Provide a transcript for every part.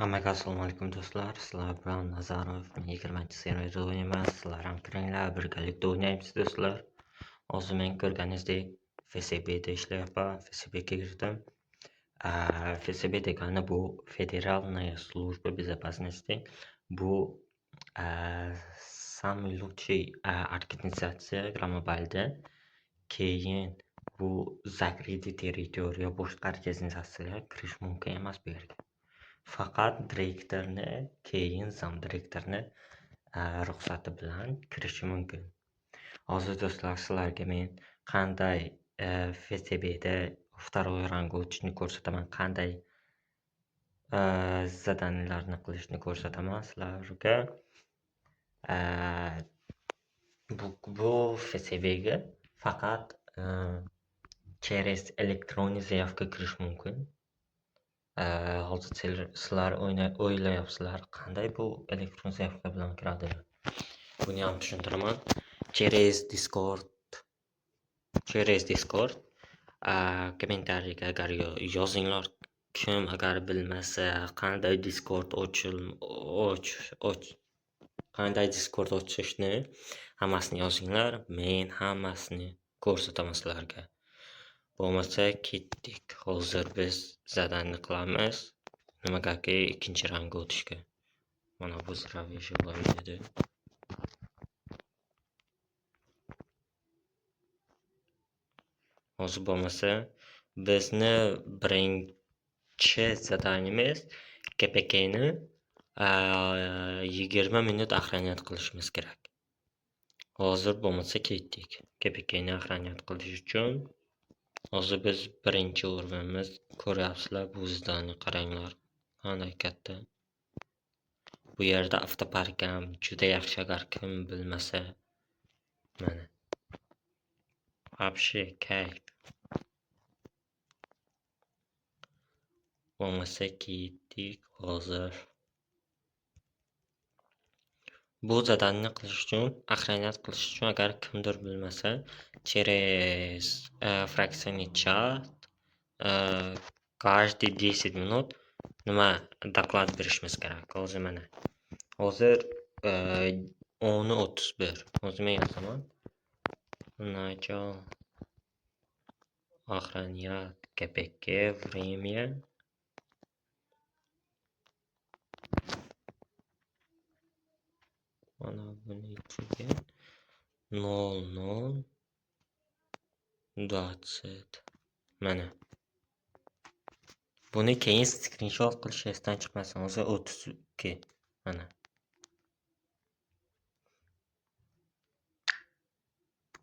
Hammaga assalomu alaykum do'stlar. Sizlar bilan Nazarov 20-serverda o'ynayman. Sizlar ham kiringlar, birgalikda o'ynaymiz do'stlar. Hozir men ko'rganingizdek FSBda ishlayapman. FSBga kirdim. FSB degani bu Федеральная служба безопасности. Bu самый лучший организация Gramobile'da. Keyin bu закрытый territoriya, boshqa organizatsiyalar kirish mumkin emas bu yerga. Faqat direktorni, keyin zam direktorni ruxsati bilan kirishi mumkin. Hozir do'stlar, sizlarga men qanday FSBda второй rangga o'tishni ko'rsataman, qanday zadaniyalarni qilishni ko'rsataman sizlarga. Bu FSBga faqat через электронный заявка kirish mumkin. Hozir sizlar o'ylayapsizlar, qanday bu elektron заявка bilan kiradi? Buni ham tushuntiraman. Через Discord kommentariyga agar yozinglar, kim agar bilmasa qanday Discord qanday Discord ochishni hammasini yozinglar, men hammasini ko'rsataman sizlarga. Bo'lmasa ketdik. Hozir biz zadanni qilamiz. Nimagaki ikkinchi rangga o'tishga. Mana bu здравия желаю dedi. Hozir bo'lmasa bizni birinchi zadanimiz KPKni 20 minut охранять qilishimiz kerak. Hozir bo'lmasa ketdik. KPKni охранять qilish uchun hozir biz birinchi o'rinimiz ko'ryapsizlar, bu zdani qaranglar, qanday katta. Bu yerda avtopark ham juda yaxshi, agar kim bilmasa. Mana. Вообще kayf. Bo'lmasa ketdik hozir. Bu zadanni qilish uchun, охранять qilish uchun agar kimdir bilmasa, через фракционный чат каждый 10 minut nima doklad berishimiz kerak. Hozir mana. Hozir 10:31. Hozir men yozaman. Начал охранять КПК время mana buni ichiga 00:20. Mana. Buni keyin skrinshot qilish esdan chiqmasin. Hozir 32. Mana.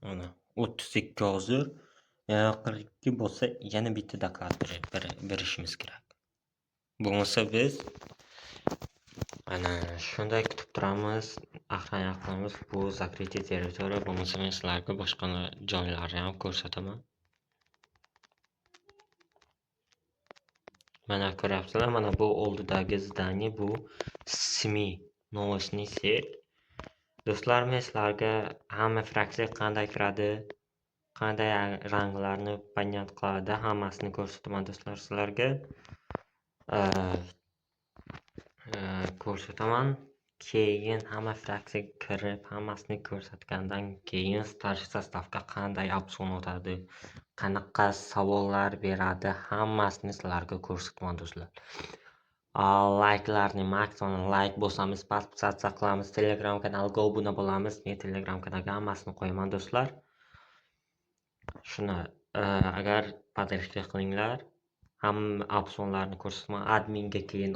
Mana 32 hozir. 42 bo'lsa yana bitta doklad berishimiz kerak. Bo'lmasa biz ana shunday kutib turamiz, охранять qilamiz. Bu закрытый territoriya. Bo'lmasa men sizlarga boshqa joylarni ham ko'rsataman. Mana ko'ryapsizlar, mana bu oldidagi zdание, bu SMI новостный сеть. Do'stlar, men sizlarga hamma fraksiya qanday kiradi, qanday ranglarni понять qiladi, hammasini ko'rsataman do'stlar sizlarga. Ko'rsataman. Keyin hamma fraksiyaga kirib, hammasini ko'rsatgandan keyin старший sostavga qanday opsion o'tadi, qanaqa savollar beradi, hammasini sizlarga ko'rsataman do'stlar. Layklarni maksimum layk bosamiz, podpisatsiya qilamiz, Telegram kanaliga obuna bo'lamiz. Men Telegram kanaliga hammasini qo'yaman do'stlar. Shuni agar podдержка qilinglar, hamma opsionlarni ko'rsataman. Adminga keyin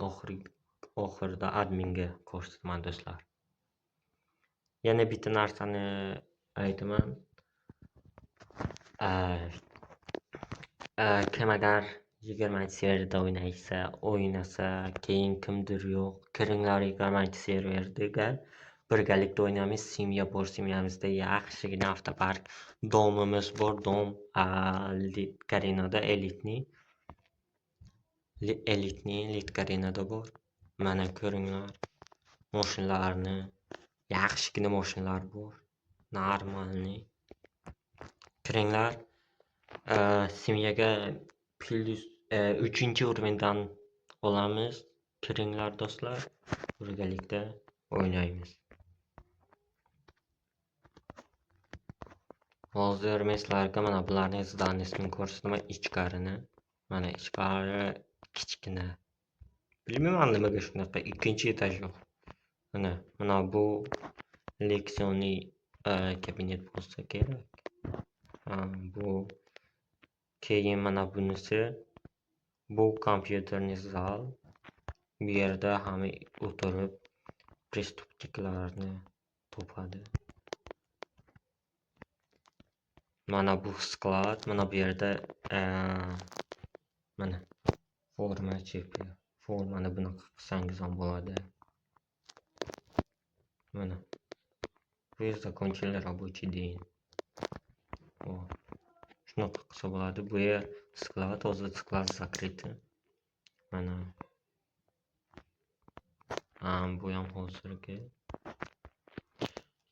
oxirida adminga ko'rsataman do'stlar. Yana bitta narsani aytaman. Kim agar 20-serverda o'ynasa, keyin kimdir yo'q, kiringlar 20-serverga, birgalikda o'ynaymiz. Semya bor, semyamizda yaxshigina avtopark, domimiz bor, dom Litkarinada elitniy Litkarinada bor. Mana ko'ringlar mashinalarni, yaxshigina mashinalar bor, normalniy. Kiringlar, semyaga plyus 3-o'rindan olamiz. Kiringlar do'stlar, birgalikda o'ynaymiz. Hozir men sizlarga mana bularning zdanisini ko'rsataman, ichkarini. Mana ichkari kichkina. Bilmayman nimaga shunaqa, ikkinchi etaj yo'q. Mana bu leksioniy kabinet bo'lsa kerak. Bu keyin mana bunisi, bu kompyuterni zal. Bu yerda hamma o'tirib prestupniklarni topadi. Mana bu sklad, mana bu yerda mana forma chepi. Formani bunaqa qilsangiz ham bo'ladi. Mana. Вы закончили рабочий день. Shunaqa qilsa bo'ladi. Bu yer sklad, hozir sklad закрытый. Mana. Bu ham hozirgi.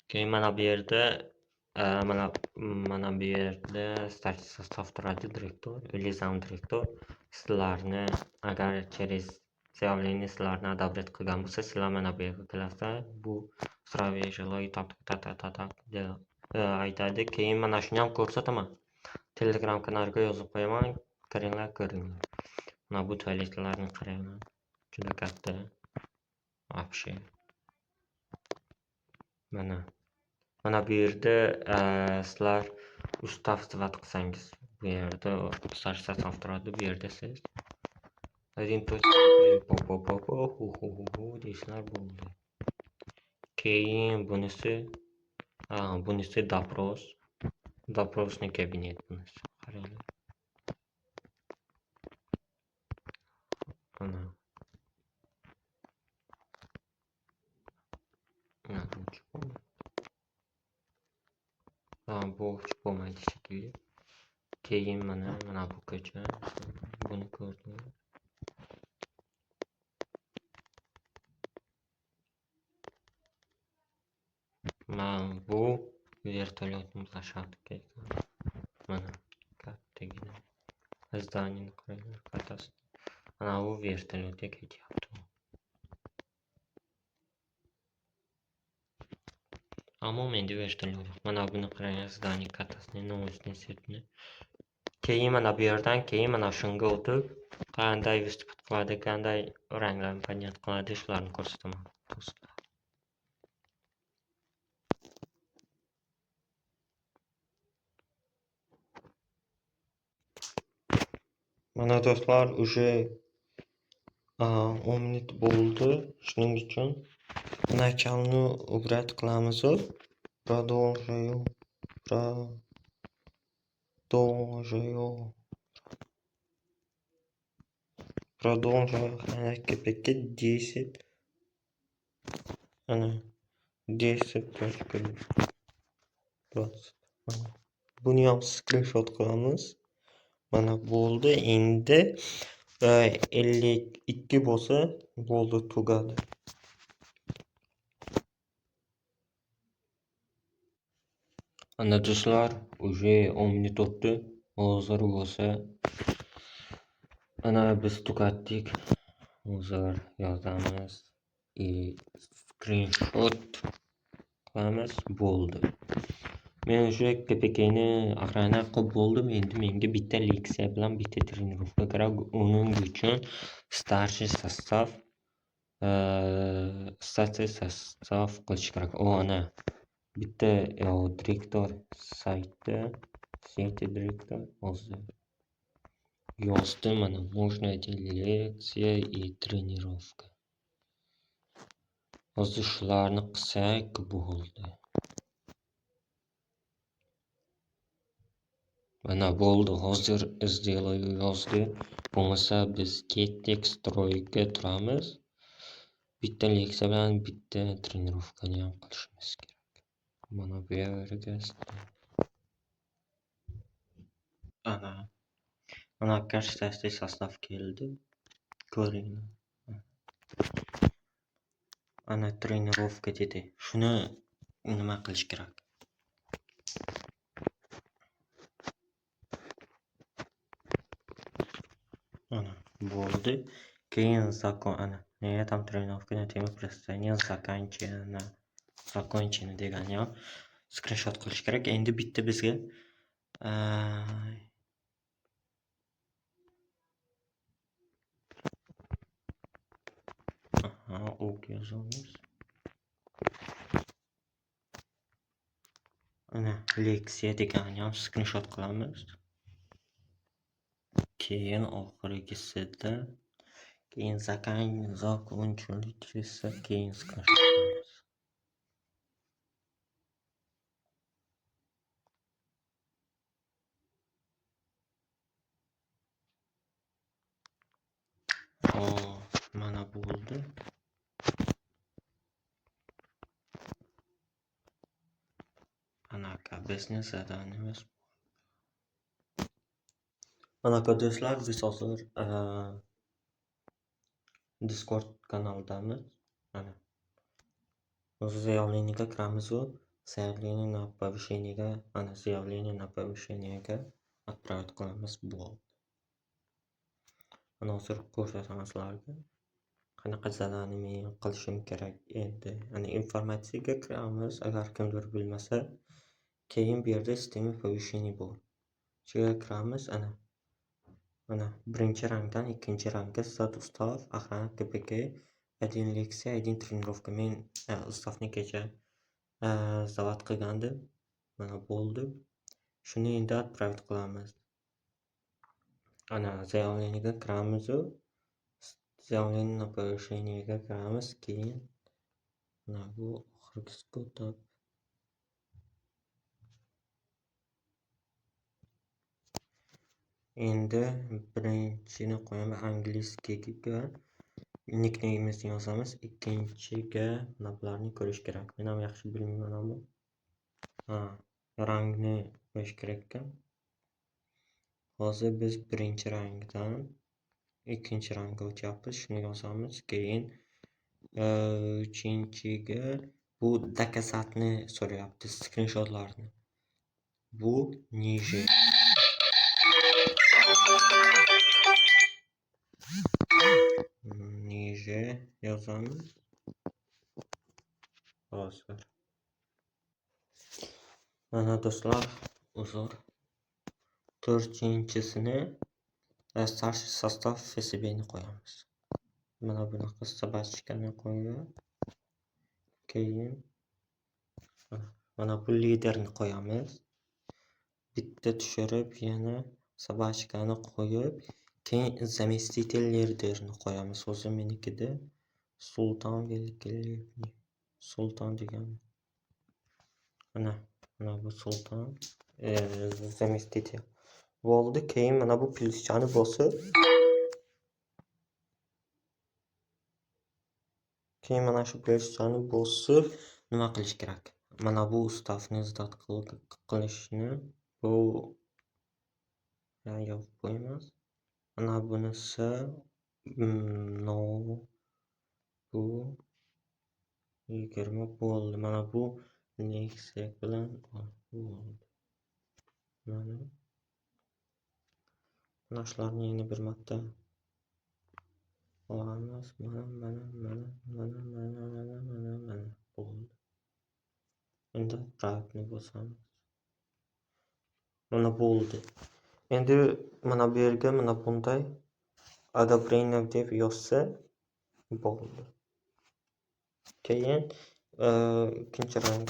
Keyin mana bu yerda mana bu yerda старший состав turadi, direktor или зам direktor. Sizlarni agar через заявление sizlarni одобрить qilgan bo'lsa, sizlar mana bu yerga kelasizlar. Bu здравия желаю, tak tak tak tak tak deb aytadi. Keyin mana shuni ham ko'rsataman. Telegram kanaliga yozib qo'yaman. Kiringlar, ko'ringlar. Mana bu tualetlarni qaranglar. Juda katta. Вообще. Mana. Mana bu yerda sizlar ustav sifat qilsangiz, bu yerda старший состав turadi, bu yerda siz один точка po po po po hu hu hu hu deysizlar, bo'ldi. Keyin bunisi, bunisi doпрос. Допросный kabinet bunisi. Qaranglar. Mana. Bu o'chib bo'lmaydi shekilli. Keyin mana bu ko'cha. Buni ko'rdim. Mana bu vertolyotning площадка ekan. Mana kattagina. Zdaniyani qaranglar, kattasi. Mana bu vertolyotga ketyapti. Ammo menda vertolyot yo'q. Mana buni qaranglar, zdaniya kattasini, научный setni. Keyin mana bu yerdan keyin mana shunga o'tib, qanday выступать qiladi, qanday ranglarni понять qiladi, shularni ko'rsataman do'stlar. Mana do'stlar, уже 10 minut bo'ldi. Shuning uchun начальni убрать qilamiz. Продолжаю. Продолжаю КПК 10. Ana 10.20. Buni ham skrinshot qilamiz. Mana bo'ldi. Endi 52 bo'lsa bo'ldi, tugadi. Ana do'stlar, уже 10 minut o'tdi. Hozir bo'lsa ana biz tugatdik. Hozir yozamiz и skrinshot qilamiz, bo'ldi. Men o'sha KPKni охрана qilib bo'ldim. Endi menga bitta leksiya bilan bitta trenirovka kerak. Uning uchun старший состав qilish kerak. O ana bitta direktor saytda, saytda direktor hozir yozdi. Mana можно leksiya и тренировка. Hozir shularni qilsak bo'ldi. Mana bo'ldi, hozir сделаю yozdi. Bo'lmasa biz ketdik, stroyga turamiz. Bitta leksiya bilan bitta trenirovkani ham qilishimiz kerak. Mana bu yerga ana mana старший состав keldi. Ko'ringlar. Ana trenirovka dedi. Shuni nima qilish kerak? Ana bo'ldi. Keyin zakon ana На этом тренировка на тему представления закончена. Закончена degani ham skrinshot qilish kerak. Endi bitta bizga ok yozamiz. Ana leksiya degani ham skrinshot qilamiz. Keyin oxirgisida keyin закончились, keyin skrinshot qilamiz. Hop, mana bo'ldi. Anaqa bizni zadaniyamiz. Anaqa do'stlar, biz hozir Discord kanalidamiz. Mana. Hozir заявление kiramiz u заявление на повышение ga, mana заявление на повышение ga отправить qilamiz, bo'ldi. Mana hozir ko'rsataman sizlarga. Qanaqa zadani men qilishim kerak endi. Ana informatsiyaga kiramiz, agar kimdir bilmasa. Keyin bu yerda sistema повышение bor. Shuga kiramiz, ana. Mana birinchi rangdan ikkinchi rangga stat ustav, охрана КПК, один leksiya, один тренировка. Men ustavni kecha сдавать qilgandim. Mana bo'ldi. Shuni endi отправить qilamiz. Ana заявление ga kiramiz u. Заявление на повышение ga kiramiz, keyin mana bu oxirgisiga o'tib endi birinchini qo'yaman angliyskiga nickname'imizni yozamiz, ikkinchiga mana bularni ko'rish kerak. Men ham yaxshi bilmayman ammo. Ha, rangni qo'yish kerak ekan. Hozir biz birinchi rangdan ikkinchi rangga o'tyapmiz, shuni yozamiz. Keyin uchinchiga bu доказатni so'rayapti, skrinshotlarni. Bu ниже. Ниже yozamiz. Hozir. Mana do'stlar, uzr. To'rtinchisini старший состав ФСБ ni qo'yamiz. Mana bunaqa собачка ni qo'yib, keyin mana bu liderni qo'yamiz. Bitta tushirib, yana собачка ni qo'yib, keyin заместитель liderni qo'yamiz. Hozir menikida Sulton Великолепный. Sulton degan. Mana, mana bu Sulton заместитель. Bo'ldi. Keyin mana bu pluschani bosib, keyin mana shu pluschani bosib nima qilish kerak? Mana bu ustavni сдать qilishni bu yo'q, bu emas. Mana bunisi no bu 20 bo'ldi. Mana bu leksiya bilan bo'ldi. Mana shularni yana bir marta olamiz. Mana, mana, mana, mana, mana, mana, mana, mana bo'ldi. Endi отправить bosamiz. Mana bo'ldi. Endi mana bu yerga mana bunday одобрение deb yozsa bo'ldi. Keyin ikkinchi rang